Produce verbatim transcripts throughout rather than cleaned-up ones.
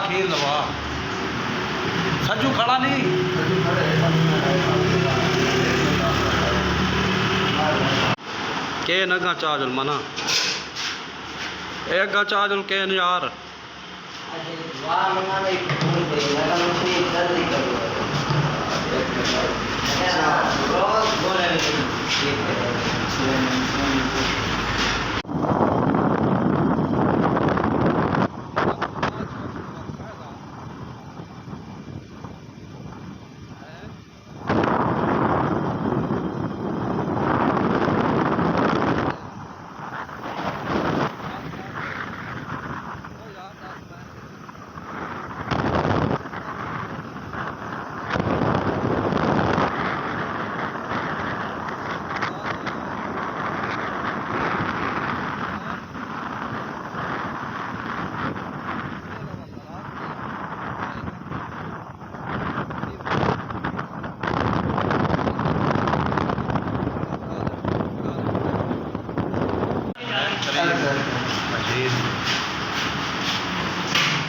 کھیل لوا۔ سجو کھڑا نہیں۔ کین اگاں چا جل منا۔ اے اگاں چا جل کین یار۔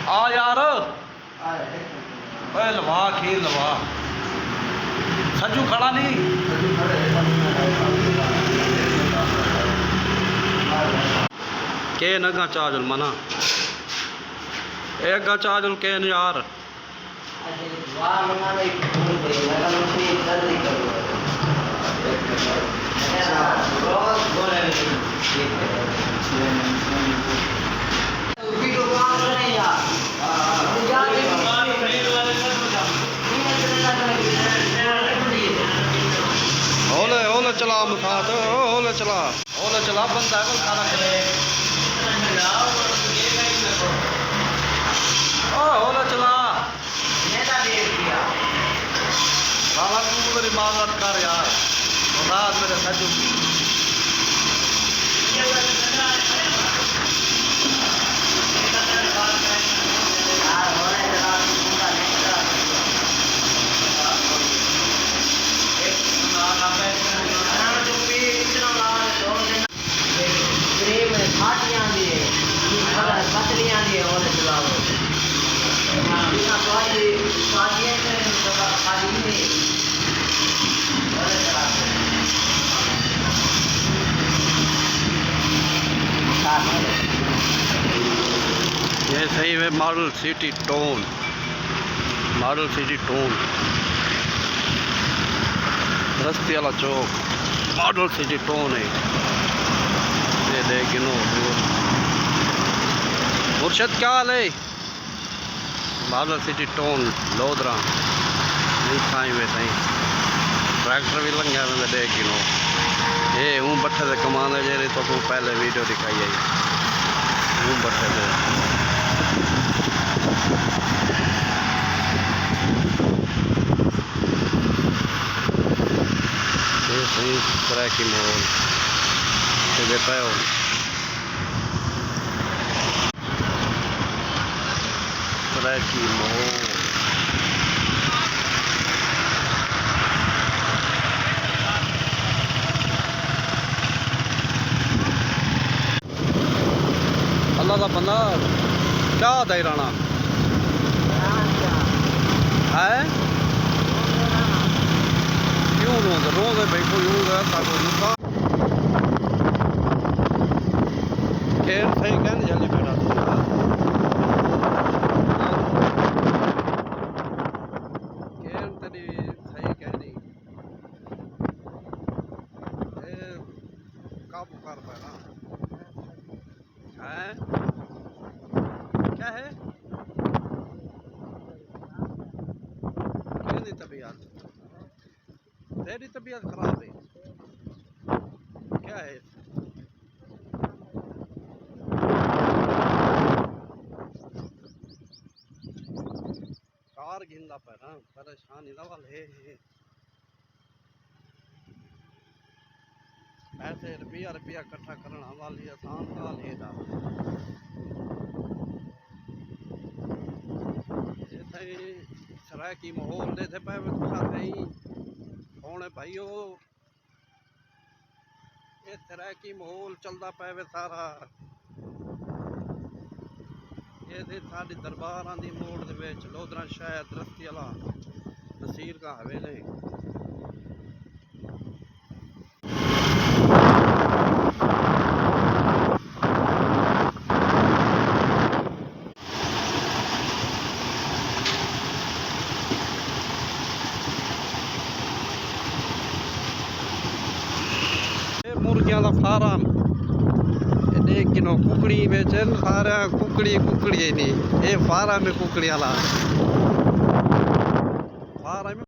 آ یار، اے لوا، کھیر لوا۔ سجو کھڑا نہیں۔ کین اگاں چا جل منا۔ اے اگاں چا جل کین یار۔ ہولے، ہولے چلا مسات، ہولے چلا۔ ہولے چلا، بندہ ہے، بندہ رکھ لے۔ او، ہولے چلا۔ لالا، توں میری معذرت کر یار۔ استاد میرے سجو۔ کریم نے کھاٹی آندی ہے، پتلی آندی ہے، ہولے چلاوے۔ جتنا کھاٹی، کھاٹی ہے، اتنے زیادہ کھاٹی نہیں ہے۔ ہولے چلاوے۔ یہ صحیح ہے، ماڈل سٹی ٹاؤن۔ ماڈل سٹی ٹاؤن، رستے والا چوک، ماڈل سٹی ٹاؤن ہے۔ اے ݙے گھنو۔ مرشد، کیا حال ہے؟ ماڈل سٹی ٹاؤن، لودھراں۔ ایں سائیں وے سائیں، ٹریکٹر وی لنگھیا ویندا، ݙے گھنو۔ اے اوں بٹھے تے کماندے، جیڑھی تہاکوں پہلے ویڈیو ݙکھائی ہئی۔ اوں بٹھے تے۔ اے سائیں سرائیکی ماحول۔ تے ݙے پئے ہو۔ سرائیکی ماحول۔ اللہ دا بندہ، چاہ دا ہی رہنا ہے۔ کیوں روندے؟ روندے بھئی، کوئی روندے، ایسا کوئی نقصان۔ کھیݙ صحیح کائنی جھلی بیٹھا توں۔ کھیݙ تیݙی صحیح کائنی۔ اے قابو کر پے نا۔ ہیں؟ کیا ہے؟ کیندی طبیعت؟ تیݙی طبیعت خراب ہے؟ کیا ہے؟ کار گھندا پئے نا، پریشانی دا ول ہے، ہے۔ پیسے، روپیہ، روپیہ کٹھا کرݨ ول ہی آسان ڳالھ ہے دا۔ اے سائیں سرائیکی ماحول ݙیہدے پئے وے تساں سائیں۔ سوہݨے بھائیو، اے سرائیکی ماحول چلدا پئے وے سارا۔ اے تھے ساݙے درباراں دی موڑ دے وچ لودھراں شاہ درختی والا نصیر کا حویلے۔ اے مرغیاں دا فارم۔ اے ݙیکھ کنوں ککڑی وچ ہن، سارے ککڑی، ککڑی ہی نہیں۔ اے فارم ہے ککڑی والا۔ فارم۔